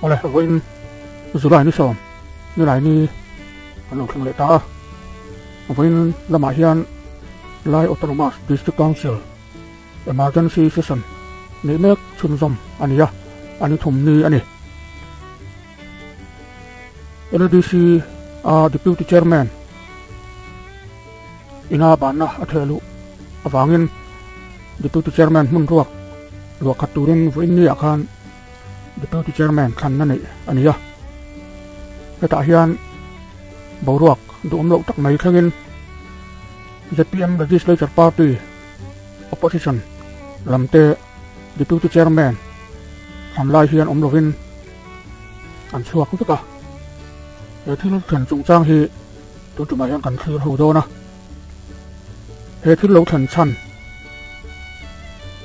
Awle, vawiin July ni sawm nilai ni kan lo thleng leh ta a. Vawiin lamah hian Lai Autonomous District Council Emergency Session neih mek chhunzawm a ni a, a ni thum ni a ni. LDC a Deputy Chairman ina banna a theh luh avangin Deputy Chairman hmun ruak luah khat turin vawiin ni ah khan Deputy Chairman thlanna neih a ni a. Hetah hian boruak duhawm loh tak mai thlengin zpm Legislature Party Opposition lam te Deputy Chairman thlan lai hian awm lovin an chhuak vek a. He thil thlen chungchang hi tun tumah hian kan thlir ho dawn a. He thil lo thlen chhan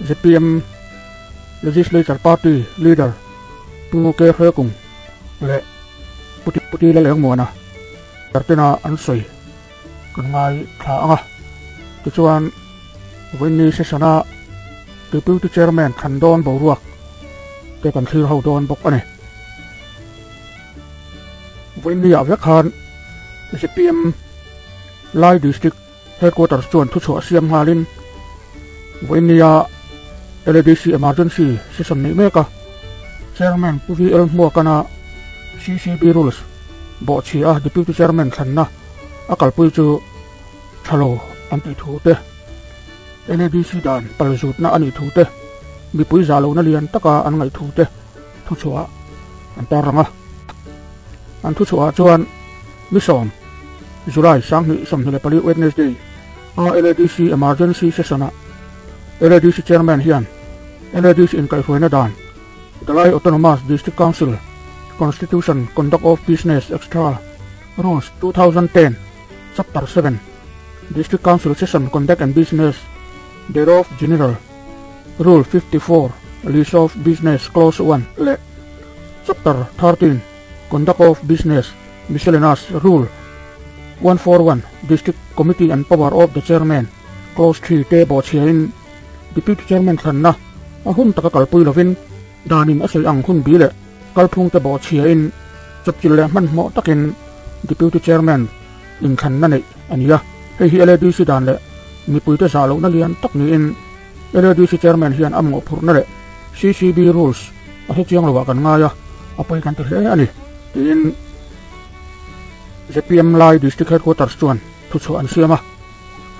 zpm Legislature Party Leader Pu K Hrekung leh Pu Pu Lalengmuana tartena an sawi kan ngaithla ang a. Tichuan vawiinni session-a Deputy Chairman thlan dawn boruak te kan thlir ho dawn bawk a ni. Vawiinni-ah vek khan zpm Lai District Headquarters chuan thuchhuah siam nghalin vawiinnia LADC Emergency Session neih mek a, Chairman Pu VL Hmuakana CCB Rules bawhchhia a Deputy Chairman thlanna a kalpui chu tha lo an tih thu te, LADC dan palzutna a nih thu te, mipui zah lohna lian taka an ngaih thu te thuchhuah an tarlang a. An thuchhuahah chuan Ni sawm, July 2024 Wednesday a LADC Emergency Session-ah LADC Chairman hian LADC inkaihhruaina dan The Lai Autonomous District Council Constitution Conduct of Business Extra Rules 2010 Chapter 7 District Council Session Conduct and Business Thereof General Rule 54 List of Business Clause 1 leh Chapter 13 Conduct of Business Miscellaneous Rule 141 District Committee and Power of the Chairman Clause 3 te bawhchhiain Deputy Chairman thlanna a hun taka kalpui lovin danin a sawi ang hun bi leh kalphung te bawhchhiain chawpchilh leh hmanhmawh takin Deputy Chairman inthlanna neih a ni a. Hei hi LADC dan leh mipuite zah lohna lian tak niin LADC Chairman hian a mawhphurhna leh CCB Rules a hre chiang lovah kan ngai a, a pawi kan ti hle a ni, tiin zpm Lai District Headquarters chuan thuchhuah an siam a.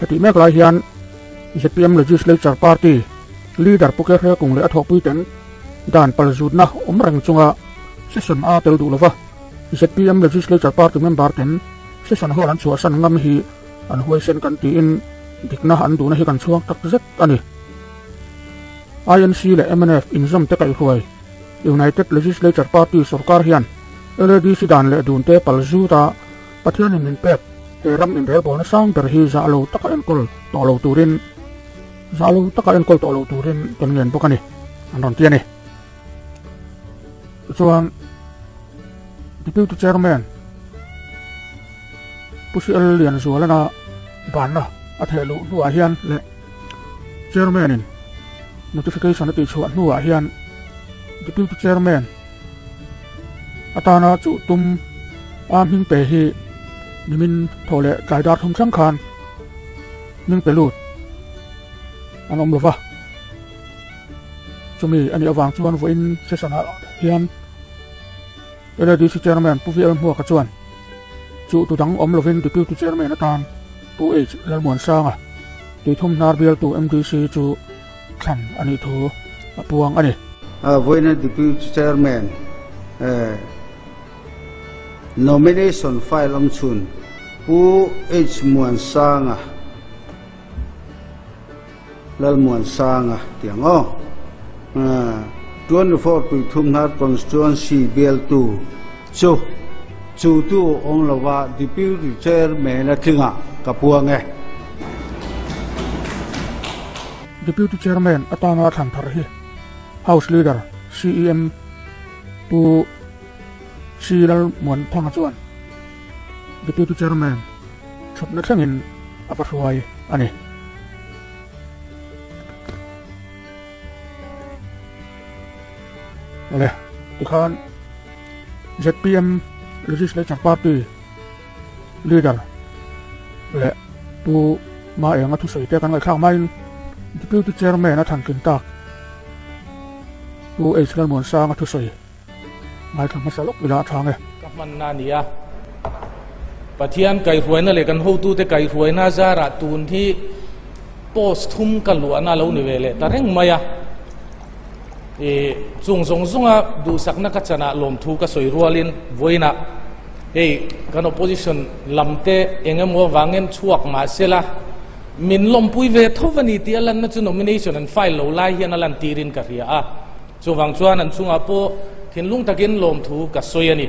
Hetih mek lai hian zpm Legislature Party Leader Pu Kerhre Kung leh a thawhpuiten dan palzutna awm reng chunga session a tel duh lova zpm Legislature Party member ten session hall an chhuahsan ngam hi an huaisen kan tiin dikna an duhna hi kan chhuang tak zet a ni. INC leh mnf inzawm te kaihhruai United Legislature Party sorkar hian LADC dan leh dun te pal zut a, Pathianin min pek he ram inrelbawlna sang ber hi zah lo taka enkawl tawh lo turin zah lo taka enkawl tawh lo turin kan ngen bawk a ni, an rawn ti a ni. Tichuan Deputy Chairman Pu CL Lianzualana banna a theh luh hnuah hian leh Chairman-in notification a tihchhuah hnuah hian Deputy Chairman atana chuh tum a hming pe hi nimin thaw leh tlai dar thum thleng khan hming pe lut an awm lova. Chumi a nih avang chuan vawiin session-ah hian LADC Chairman Pu VL Hmuaka chuan chu tu dang awm lovin Deputy Chairman atan Pu H Lalmuansanga Tuithum hnar bialtu MDC chu thlan a nih thu a puang a ni. Vawiina Deputy Chairman nomination file awm chhun Pu H Muansanga Lalmuansanga tih ang aw. 24 Tuithum hnar Constituency bialtu chu chu tu awm lova Deputy Chairman a tlingah ka puang e. Deputy Chairman atana thlan thar hi House Leader CEM Pu C Lalmuanthanga chuan Deputy Chairman thutna thlengin a va hruai a ni. Awle, tikhan. Zpm Legislature Party Leader leh Pu Maenga thusawi te kan ngaihthlak hmain Deputy Chairman a thlan tlin tak Pu H Lalmuansanga thusawi ngaithla hmasa lawk ila a thang e. Ka hmanna a ni a, Pathian kaihruaina leh kan hotute kaihruaina zarah tun hi post thum ka luahna a lo ni ve leh ta reng mai a. I chung zawng zawnga duhsakna ka chanah lawmthu ka sawi rualin vawiinah hei kan opposition lamte eng emaw avangin chhuak mah sela min lawmpui ve tho a ni tih a lanna chu nomination an file lo lai hian a lantirin ka hria a. Chuvang chuan an chungah pawh thinlung takin lawmthu ka sawi a ni.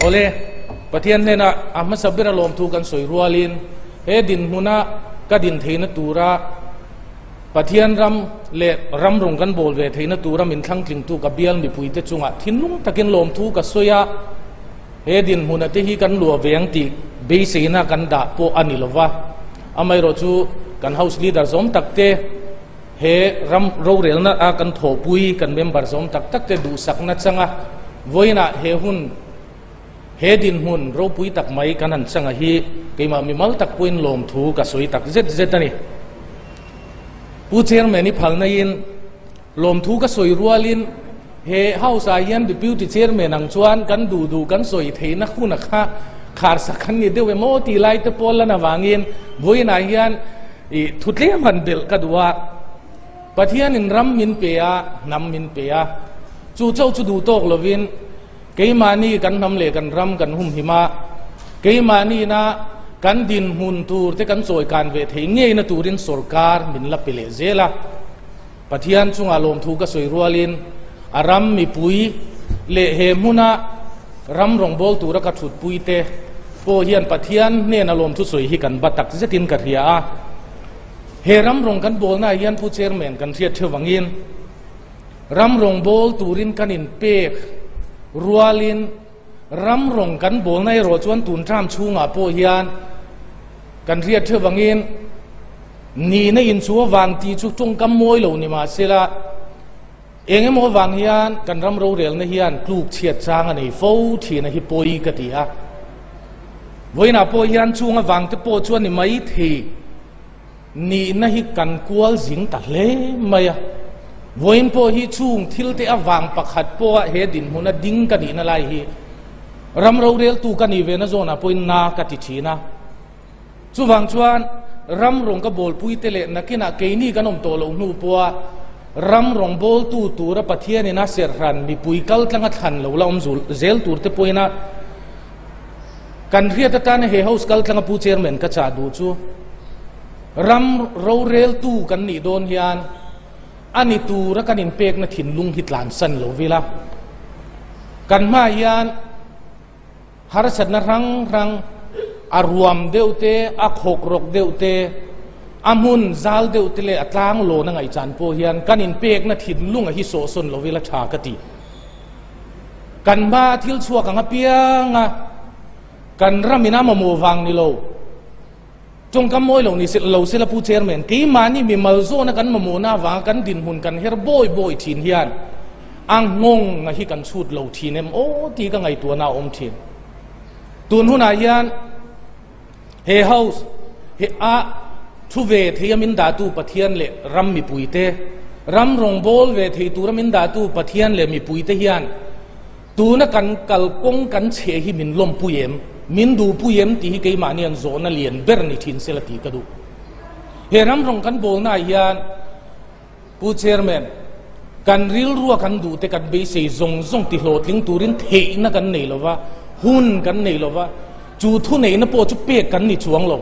Awle, Pathian hnenah a hmasa bera lawmthu kan sawi rualin he dinhmuna ka din theihna tura Pathian ram leh ram rawng kan bawl ve theihna tura min thlangtlingtu ka bial mipuite chungah thinlung takin lawmthu ka sawi a, he dinhmuna te hi kan luah ve ang tih beiseina kan dah pawh a ni lova. Amaherawh chu kan House Leader zawm takte he ram rorelna a kan thawhpui kan member zawm tak takte duhsakna changa vawiinah he hun He dinhmun ropui tak mai kan han changa hi keimah mimal tak pawhin lawmthu ka sawi tak zet zet a ni. Pu Chairman i phalnaiin lawmthu ka sawi rualin he House ah hian Deputy Chairman ang chuan kan duh duh kan sawi theihna huna kha kharsak kan ni deuh em aw tih lai te pawh lan avangin vawiinah hian i thu tlem han belh ka duh a. Pathianin ram min pe a, hnam min pe a, chu chauh chu duh tawk lovin, Keimahni kan hnam leh kan ram kan humhim a, keimahniina kan dinhmun tur te kan chawikan ve thei ngeina turin sorkar min la pe leh zel a. Pathian chungah lawmthu ka sawi rualin a ram mipui leh he hmuna ram rawngbâwl tura ka thutpui te pawh hian Pathian hnena lawmthu sawi hi kan ba tak zetin ka hria a. He ram rawng kan bawlnaah hian Pu Chairman kan hriat theuh vangin, Ram rawngbâwl turin kan inpek rualin ram rawng kan bâwlna erawh chuan tun ṭam chhungah pawh hian kan hriat ṭheuh vangin nihna inchu avang tih chu ṭawngkam mawi lo ni mah sela eng emaw avang hian kan ram rorelna hian tluk chhiat chang a nei fo ṭhin a hi pawi ka ti a. Vawiinah pawh hian chung avang te pawh chuan ni mai thei. Nihna hi kan kual zing ta hle mai a, vawiin pawh hi chung thil te avang pakhat pawha he dinhmuna ding ka nihna lai hi ram roreltu ka nih ve na zawnah pawhin na ka ti thin a. Chuvang chuan ram rawng ka bawlpui te leh nakinah keini kan awm tawh loh hnu pawha ram rawng bawltu tura Pathianin a serhran mipui kal tlanga thlan lo la awm zel tur te pawhin a Kan hriat atana he House kal tlanga Pu Chairman ka chah duh chu ram roreltu kan nih dawn hian a ni tura kan inpekna thinlung hi tlansan lo vila. Kan hmaah hian harsatna hrang hrang a ruam deuh te, a khawk rawk deuh te, a hmun zal deuh te leh a tlang lawn a ngaihchan pawh hian kan inpekna thinlunga hi sawhsawn lo vila tha ka ti. Kan hma thil chhuak ang apianga kan ramin a mamawh vang ni lo. Tawngkam mawi lo ni lo sela Pu Chairman, keimahni mimal zawna kan mamawhna avanga kan dinhmun kan her bawi bawi thin hian a nghawng a hi kan chhut lo thin em aw tih ka ngaihtuahna a awm thin. Tun hunah hian he House he a thu ve thei a min dahtu Pathian leh ram mipuite, ram rawngbâwl ve thei tura min dahtu Pathian leh mipuite hian tuna kan kalkawng kan chheh hi min lawmpui em, min duhpui em tih hi keimahni an zawhna lian ber ni thin sela tih ka duh. He ram rawng kan bâwlnaah hian Pu Chairman, kan rilrua kan duhte kan beisei zawng zawng ti hlawhtling turin theihna kan nei lova, hun kan nei lova, chu thuneihna pawh chu pek kan ni chuang lo.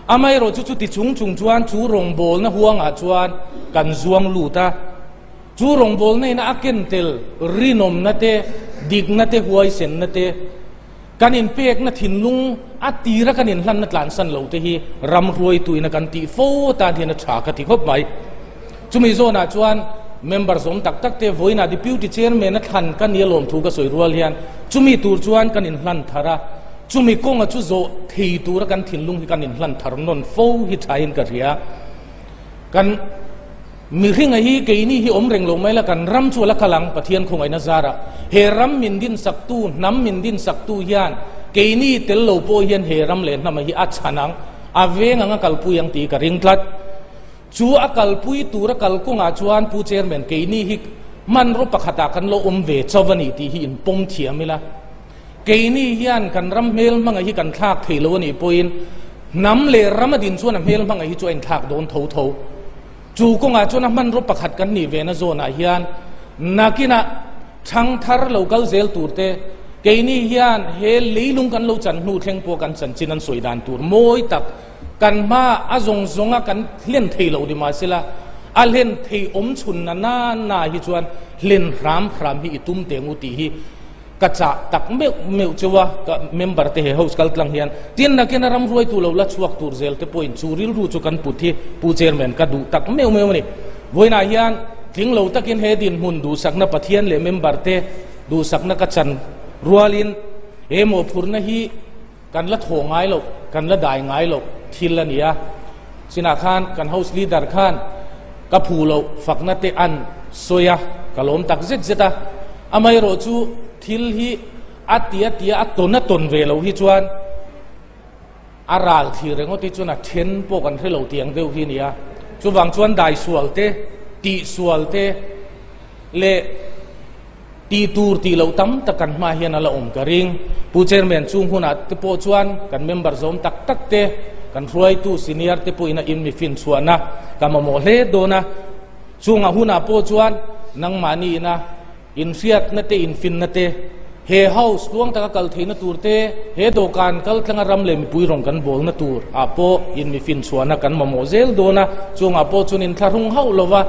Amaherawh chu chuti chung chung chuan chu rawngbawlna huangah chuan kan zuang lut a, chu rawngbawlna ina a ken tel rinawmna te, dikna te, huaisenna te, Kan inpekna thinlung a tira kan inhlanna tlansan lo te hi ram hruaituin a kan tih fo atan hian a tha ka ti khawp mai. Chumi zawnah chuan member zawm tak tak te vawiinah Deputy Chairman a thlan ka nia lawmthu ka sawi rual hian chumi tur chuan kan inhlan thar a, chumi kawnga chu zawh thei tura kan thinlung hi kan inhlan thar nawn fo hi thain ka hria. Kan. Mihringa hi keini hi awm reng lo mai la kan ram chu a la kal ang Pathian khawngaihna zarah. He ram min din saktu, hnam min din saktu hian keini tel lo pawh hian he ram leh hnama hi a chhan ang, a veng ang a kalpui ang tih ka ring tlat. Chu a kalpui tura kal kawngah chuan Pu Chairman keini hi hmanraw pakhatah kan lo awm ve chauh a ni tih hi inpawm thiam ila. Keini hian kan ram hmel hmanga hi kan thlak thei lo a nih pawhin hnam leh ram a din chuan a hmel hmanga hi chu a inthlak dawn tho tho. Chu kawngah chuan a hmanraw pakhat kan nih vena zawnah hian nakinah thangthar lo kal zel tur te, keini hian he leilung kan lo chan hnu thleng pawh kan chanchin an sawi dan tur mawi tak kan hma a zawng zawnga kan hlen thei lo ni mahsela a hlen thei awm chhun na na na hi chuan hlen hram hram hi i tum teh ngu tih hi Ka chah tak meuh meuh cheu a, ka member te he house kal tlang hian tin nakin a ram hruaitu lo la chhuak tur zel te pawhin chu rilru chu kan put hi Pu Chairman ka duh tak meuh meuh a ni. Vawiinah hian tling lo takin he dinhmun duhsakna Pathian leh member te duhsakna ka chan rualin he mawhphurhna hi kan la thaw ngai loh, kan la dai ngai loh thil a ni a. Chinah khan kan house leader khan ka phu loh fakna te an sawi a, ka lawm tak zet zet a. Amaherawh chu thil hi a tia tia a tawn a tawn ve loh hi chuan a ral thlir ringawt hi chuan a then pawh kan hre lo tiang deuh hi a ni a. Chuvang chuan dai sual te, tih sual te leh Tih tur tih loh tam tak kan hma hian a la awm ka ring. Pu Chairman chung hunah te pawh chuan kan member zawm tak tak te, kan hruaitu senior te pawhin a in mi finchhuahna ka mamawh hle dawn a. Chungah hunah pawh chuan nangmahni ina inhriatna te, infinna te, he house tluang taka kal theihna tur te, he dawhkan kal tlanga ram leh mipui rawn kan bawlna tur ah pawh in mi finchhuahna kan mamawh zel dawn a. Chungah pawh chuan inthlahrung hauh lova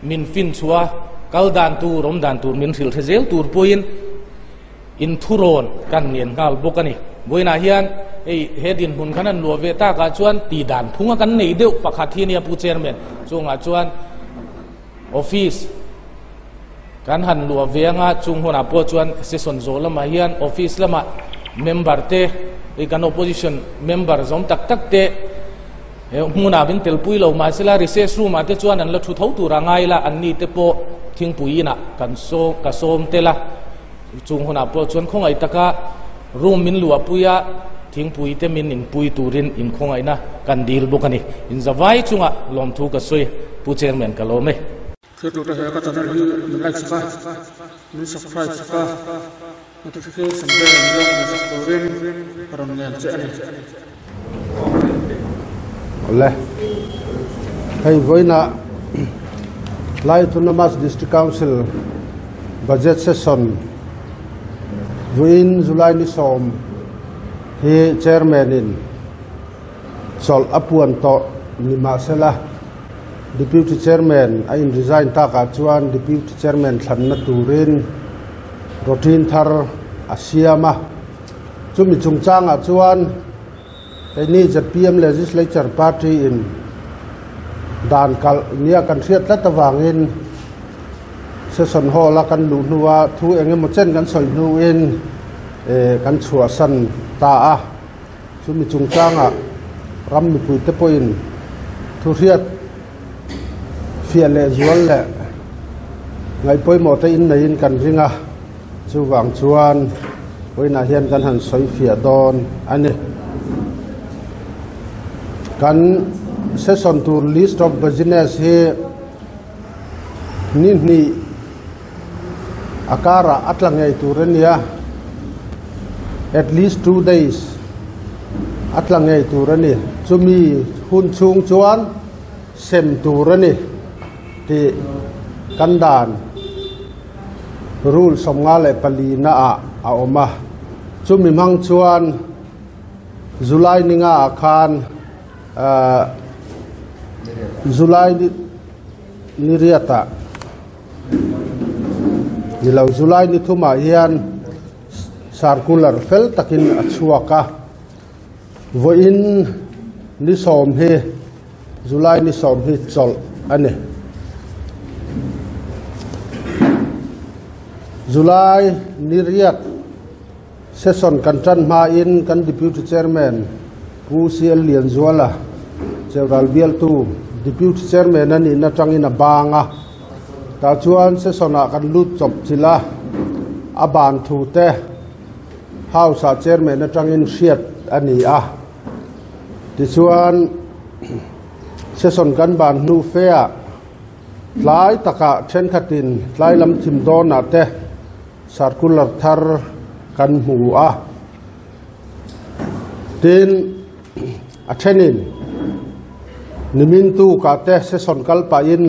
Min fin chhuah kal dan tur, awm dan tur min hrilh hre zel tur pawhin inthurawn kan ngen nghal bawk a ni. Vawiinah hian hei he dinhmun khan an luah ve takah chuan tih dan phunga kan nei deuh pakhat hi a nia Pu Chairman. Chungah chuan office kan han luah ve anga chung hunah pawh chuan session zawh lamah hian office lamah member te, hei kan opposition member zawm tak tak te, He hmunah min telpui lo mahsela recess room ah te chuan an la thu tho tur a ngai la, anni te pawh thingpui inah kan sawm ka sawm tel a, chung hunah pawh chuan khawngaih taka room min luahpui a, thingpui te min inpui turin inkhawngaihna kan dil bawk a ni. Inzavai chungah lawmthu ka sawi Pu Chairman ka lawm e. Thiltute he ka channel hi min like sak a, min subscribe sak a, notification bell min lo hmuh sak turin ka rawn ngen che a ni. Awle, hei vawiinah Lai Autonomous District Council Budget Session vawiin July ni sawm hi Chairman in chawlh a puan tawh ni mahsela Deputy Chairman a in resign takah chuan Deputy Chairman thlanna turin routine thar a siam a. Chumi chungchangah chuan keini zpm Legislature Party in dan kalh nia kan hriat tlat avangin Session Hall a kan luh hnua thu eng emaw chen kan sawi hnuin kan chhuahsan ta a. Chumi chungchangah ram mipuite pawhin thuhriat fiah leh zual leh ngaihpawimawh te inneiin kan ring a, chuvang chuan vawiinah hian kan han sawi fiah dawn a ni. Kan session tur list of business hi ni hnih A karah a tla ngei tur a nia, at least 2 days a tla ngei tur a ni. Chumi hun chhung chuan sem tur a ni tih kan dan rule 54 ah a awm a. Chumi hmang chuan July ni nga ah khan ahh July ni riat ah. Ni lo July ni thumah hian circular fel takin a chhuak a, vawiin ni sawm hi July ni sawm hi chawlh a ni. July ni riat session kan tan hmain kan Deputy Chairman Pu CL Lianzuala, Cheural bialtu Deputy Chairman a nihna atangin a bang a, tah chuan session ah kan lut chawp chilh a, a ban thu te House ah Chairman atangin hriat a ni a, tichuan session kan ban hnu fe ah tlai takah thenkhatin tlai lam thim dawnah te circular thar kan hmu a, tin a thenin nimin tukah te session kal pahin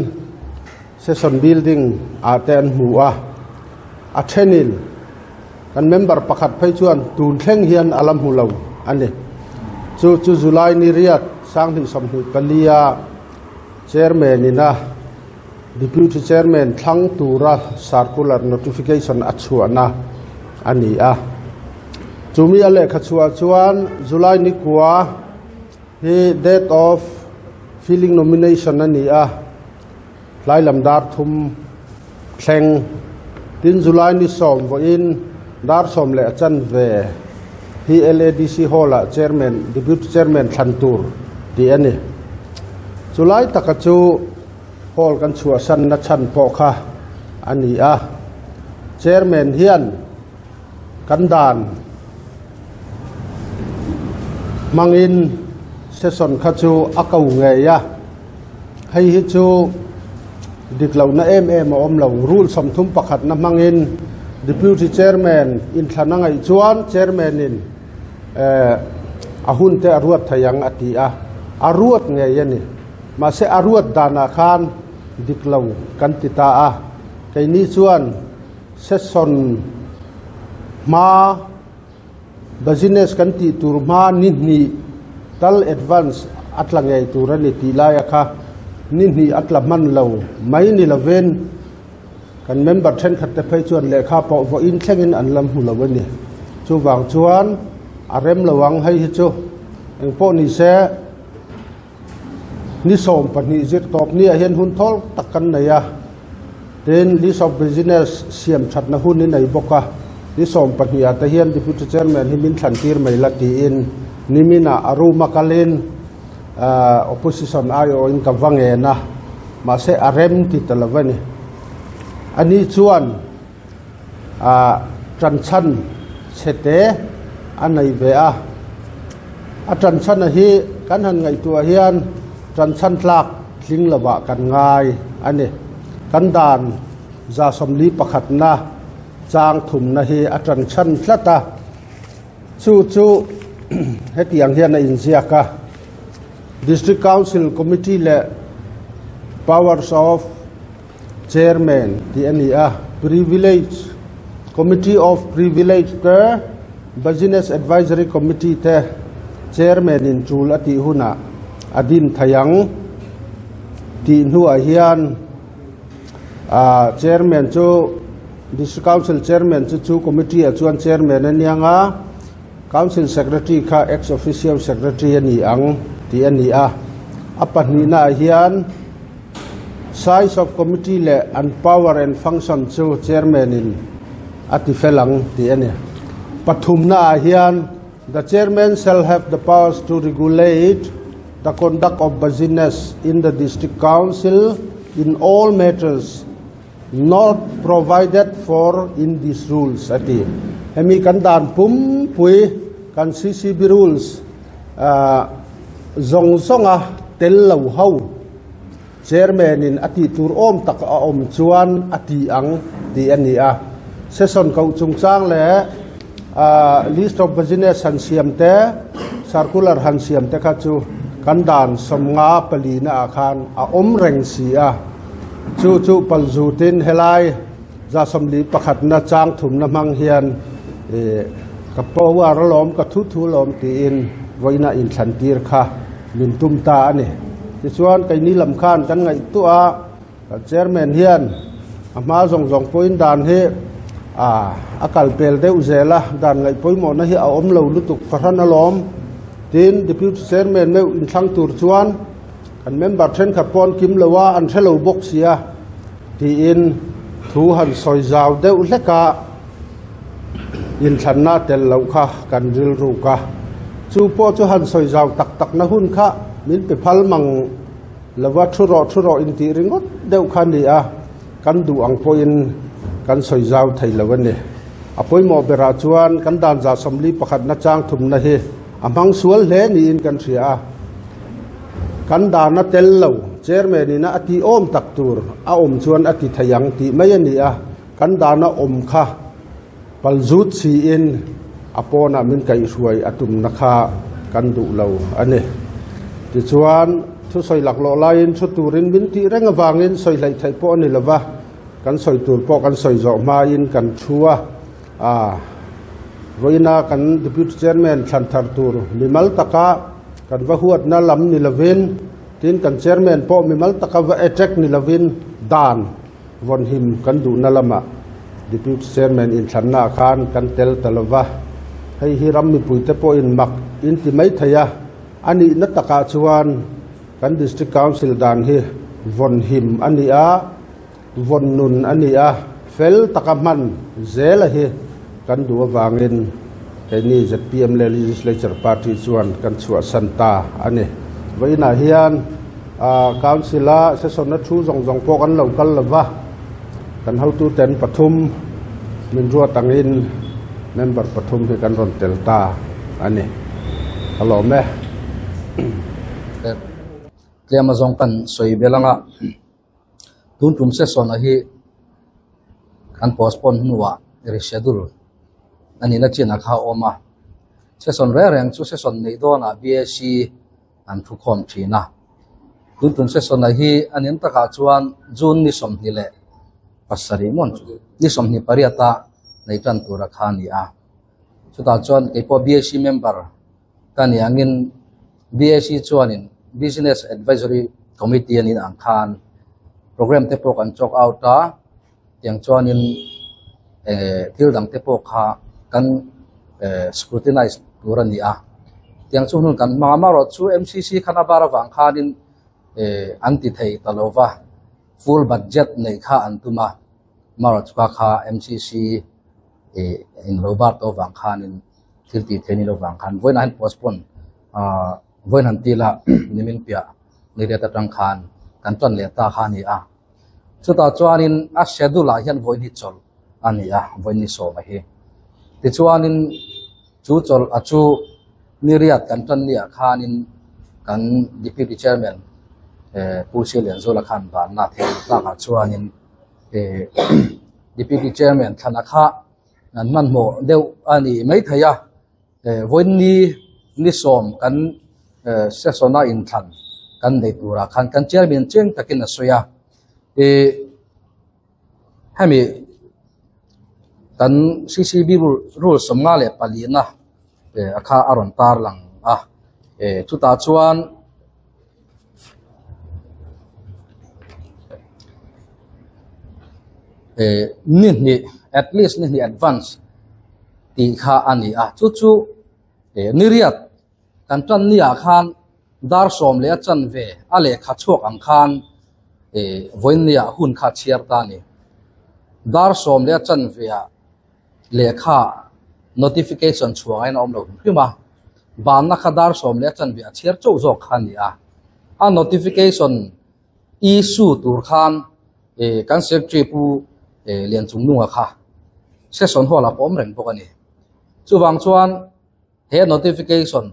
session building ah te an hmu a, a thenin kan member pakhat phei chuan tun thleng hian a la hmu lo a ni. Chu chu July ni riat 2024 a Chairman ina Deputy Chairman thlang tura circular notification a chhuahna a ni a. Chumi a lehkha chhuah chuan July ni kua hi date of filling nomination a ni a, tlai lam dar thum thleng tin July ni sawm vawiin dar sawm leh a chanve hi LADC Hall ah Chairman, Deputy Chairman thlan tur tih a ni. Chulai taka chu Hall kan chhuahsanna chhan pawh kha a ni a, Chairman hian kan dan hmangin session kha chu a ko ngei a. Hei hi chu dik lohna em em a awm lo. Rule 31 na hmangin Deputy Chairman inthlan a ngaih chuan Chairman in a hun te a ruat thei ang a ti a, a ruat ngei a ni. Mahse a ruat danah khan dik lo kan ti ta a, keini chuan session hma Business kan tih tur hma ni hnih tal advance a tla ngei tur a ni tih laia kha ni hnih a tla hman lo mai ni lovin kan member thenkhat te phei chuan lehkha pawh vawiin thlengin an la hmu lo a ni. Chuvang chuan a rem lo ang hei hi chu engpawh ni se ni 12 zir tawp ni ah hian hun thawl tak kan nei a. Tin, list of business siam thatna hun i nei bawk a, ni 12 ah te hian Deputy Chairman hi min thlan tir mai la tiin niminah a room a kalin opposition aiawhin ka va ngen a, mahse a rem ti ta lo a ni. Ani chuan tanchhan chhe te a nei ve a, a tanchhana hi kan han ngaihtuah hian tanchhan tlak tling lovah kan ngai a ni. Kan dan 141 na chang thumna hi a tanchhan tlat a, chu chu hetiang hian a inziak a, District Council Committee leh Powers of Chairman tih a ni a, Privilege Committee of Privilege te, Business Advisory Committee te Chairman in tul a tih hunah a din thei ang tih hnuah hian Chairman chu District Council Chairman chu chu Committee ah chuan Chairman a niang a, Council Secretary kha Ex Officio Secretary a ni ang tih a ni a. A pahnihna ah hian Size of Committee leh an power and function chu Chairman in a ti fel ang tih a ni. Pathumna ah hian The Chairman shall have the powers to regulate the conduct of business in the District Council in all matters not provided for in these rules a ti. Hemi kan dan pumpui kan CCB rules zawng zawnga tel lo ho Chairman in a tih tur awm tak a awm chuan a ti ang tih a ni a. Session koh chungchang leh list of business han siam te, circular han siam te kha chu kan dan 54 na ah khan a awm reng si a. Chu chu palzutin helai 141 na chang thumna hmang hian ka power alawm ka thu thu alawm tiin vawiina inthlan tir kha min tum ta a ni. Tichuan keini lam khan kan ngaihtuah a, kan chairman hian a hma zawng zawng pawhin dan hi a kal pel deuh zel a, dan ngaih pawimawhna hi a awm lo lutuk fahran alawm. Tin, deputy chairman meuh inthlang tur chuan kan member thenkhat pawh an kim lo a, an hre lo bawk si a tiin thu han sawi zau deuh hlek a. Inthlanna tel loh kha kan rilruk a, chu pawh chu han sawi zau tak takna hun kha min pe phal mang Lova thu rawh thu rawh intih ringawt deuh kha a ni a, kan duh ang pawhin kan sawi zau thei lo a ni. A pawimawh berah chuan kan dan 41 na chang thumna hi a hmang sual hle niin kan hria a. Kan dan a tel lo, Chairman ina a tih awm tak tur a awm chuan a ti thei ang tih mai a ni a, kan dan a awm kha palzut siin a pawnah min kaihhruai a tumna kha kan duh lo a ni. Tichuan, thusawi laklawh laiin thu turin min tih reng avangin sawi hleih theih pawh a ni lova, kan sawi tur pawh kan sawi zawh hmain kan thu a. A, vawiina kan Deputy Chairman thlan thar tur mimal taka kan va huatna lam ni lovin, tin kan Chairman pawh mimal taka va attack ni lovin dan vawnhim kan duhna lamah Deputy Chairman inthlannaah khan kan tel ta lova. Hei hi ram mipuite pawhin mak in ti mai thei a, a nihna takah chuan kan District Council dan hi vawnhim a ni a, Vawn nun a ni a, fel taka hman zela hi kan duh avangin keini zpm leh Legislature Party chuan kan chhuahsan ta a ni. Vawiinah hian Council-a session-a thu zawng zawng pawh kan lo kal lo va, kan hotuten pathum min ruat angin member pathum hi kan rawn tel ta a ni. Ka lawm e. Tlem azawng kan sawi belh anga. Tun tum session a hi kan postpone hnuah reschedule a nihna chin a kha a awm a. Session reng reng chu session neih dawnah BAC an thukhawm thin a. Tun tum session a hi a nin takah chuan June ni 27 maw ni 28 a nei tan tur a kha a ni a. Chutah chuan keipawh BAC member Ka ni angin BAC chuanin Business Advisory Committee anin ang khan program te pawh kan chalk out a, tiang chuanin eh thil dang te pawh kha kan eh scrutinize tur a ni a. Tiang chu hun kan hmang a, amaherawhchu MCC khan a bar avang khanin eh an ti thei ta lo va, full budget neih kha an tum a, amaherawhchu kha kha MCC eh englo bar tawh avang khanin. Thil tih theih ni lo vang khan vawiinah hian postpone ah vawiin han tila nimin piah ni riat atang khan kan tan leh ta kha a ni a. Chutah chuanin a schedule ah hian vawiin hi chawlh a ni a, vawiin ni sawma hi. Tichuanin chu chawlh a chu ni riat kan tan ni ah khanin kan deputy chairman eh Pu Sialianzuala khan banna theih tlakah chuanin eh deputy chairman thlana kha An hmanhmawh deuh a ni maithei a, vawiin ni sawm kan session a inthlan kan nei turah khan kan chairman chiang takin a sawi a, ih hemi kan CCB rule 54 na a kha a rawn tar lang a, chutah chuan. Eh ni hnih at least ni hnih advance tih kha a ni a chu chu eh ni riat kan tan ni ah khan dar sawm leh a chanve a lehkha chhuak ang khan eh vawiin ni ah hun kha a chhiar ta a ni dar sawm leh a chanve ah lehkha notification chhuah ngaiin a awm lo hrim hrim a banna kha dar sawm leh a chanve a chhiar chauh zawk kha a ni a a notification issue tur khan eh kan secretary pu eh Lianchungnunga kha session hall ah pawh awm reng bawk a ni chuvang chuan he notification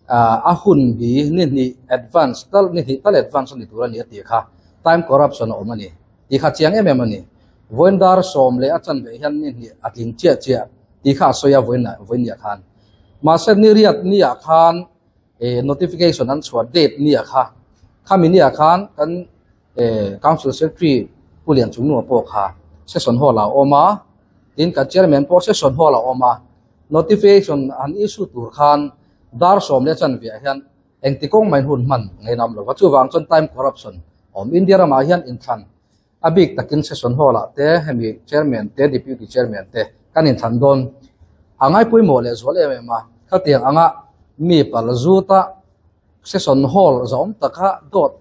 ah a hun bi ni hnih advance tal ni hnih tal advance a ni tur a ni a tih kha time corruption a awm a ni tih kha chiang em em a ni vawiin dar sawm leh a chanve hian ni hnih a tling chiah chiah tih kha a sawi a vawiin vawiin ni ah khan mahse ni riat ni ah khan eh notification an chhuah date ni ah kha khami ni ah khan kan eh council secretary Pu Lianchungnunga pawh kha session hall ah a awm a tin kan chairman pawh session hall ah a awm a notification an issue tur khan dar sawm leh chanve ah hian engti kawng mai hun hman ngainam lo va chuvang chuan time corruption awm India ramah hian inthlan A bik takin session hall ah te hemi chairman te deputy chairman te kan inthlan dawn. A ngai pawimawh leh zual em em a, khatiang anga mi pal zuta session hall zawm taka dawt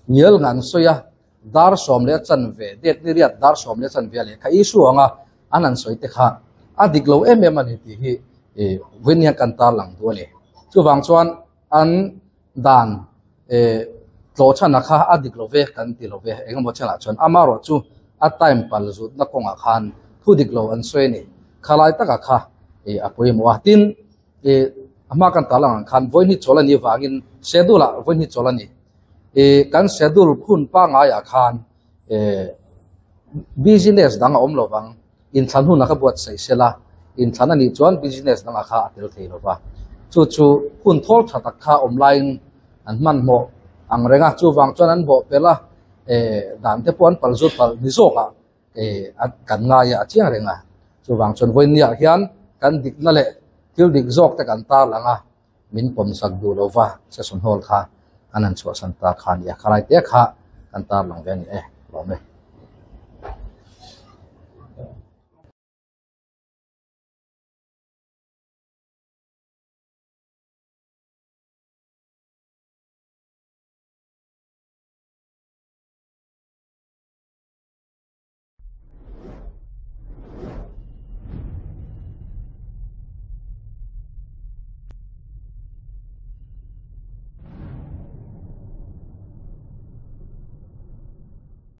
ngial ngan sawi a, dar sawm leh chanve date ni riat dar sawm leh chanve a lehkha issue anga an han sawi te kha a dik lo em em a ni tih hi vawiin hian kan tarlang duh a ni. Chuvang chuan an dan eh. Tlo chhan a kha a dik lo ve kan ti lo ve engemaw chenah chuan amarawh chu a time pal zutna kawngah khan thu dik lo an sawi a ni. Khalai taka kha ih a pawimawh a. Tin, ih a hma kan tarlang ang khan vawiin hi chawl a nih vangin schedule ah vawiin hi chawl a ni. Ih kan schedule hun pangaiah khan ih business dang a awm lo vang. Inthlan hun a ka buatsaih sela, inthlan a nih chuan business dangah kha a tel thei lo va. Chu chu hun thawl tha tak kha awm laiin an hmanhmawh ang reng a, chuvang chuan an bawh pelh a, eh dan te pawh an pal zut palh ni zawkah eh a kan ngai a, a chiang reng a. Chuvang chuan vawiinniah hian kan dikna leh thil dik zawk te kan tarlang a, min pawmsak duh lo va, session hall kha an han chhuahsan ta kha a ni a, khalai te kha kan tarlang ve a ni e, lawm e.